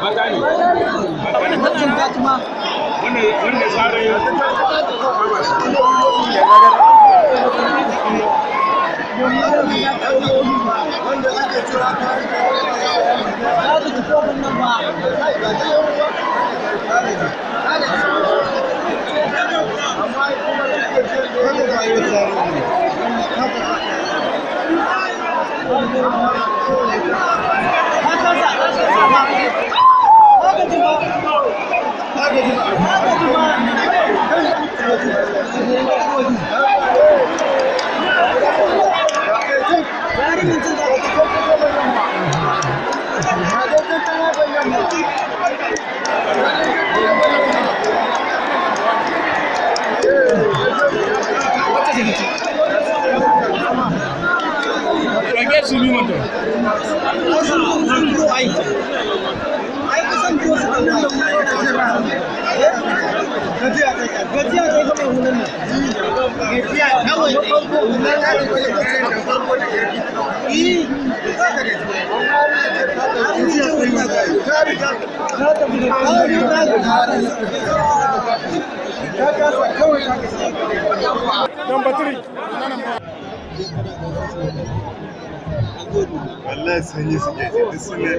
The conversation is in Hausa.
Mata ne. Wanda tsarin Rage su bi mutum. Number 3. Wallahi sanyi suke ji duk sun ne.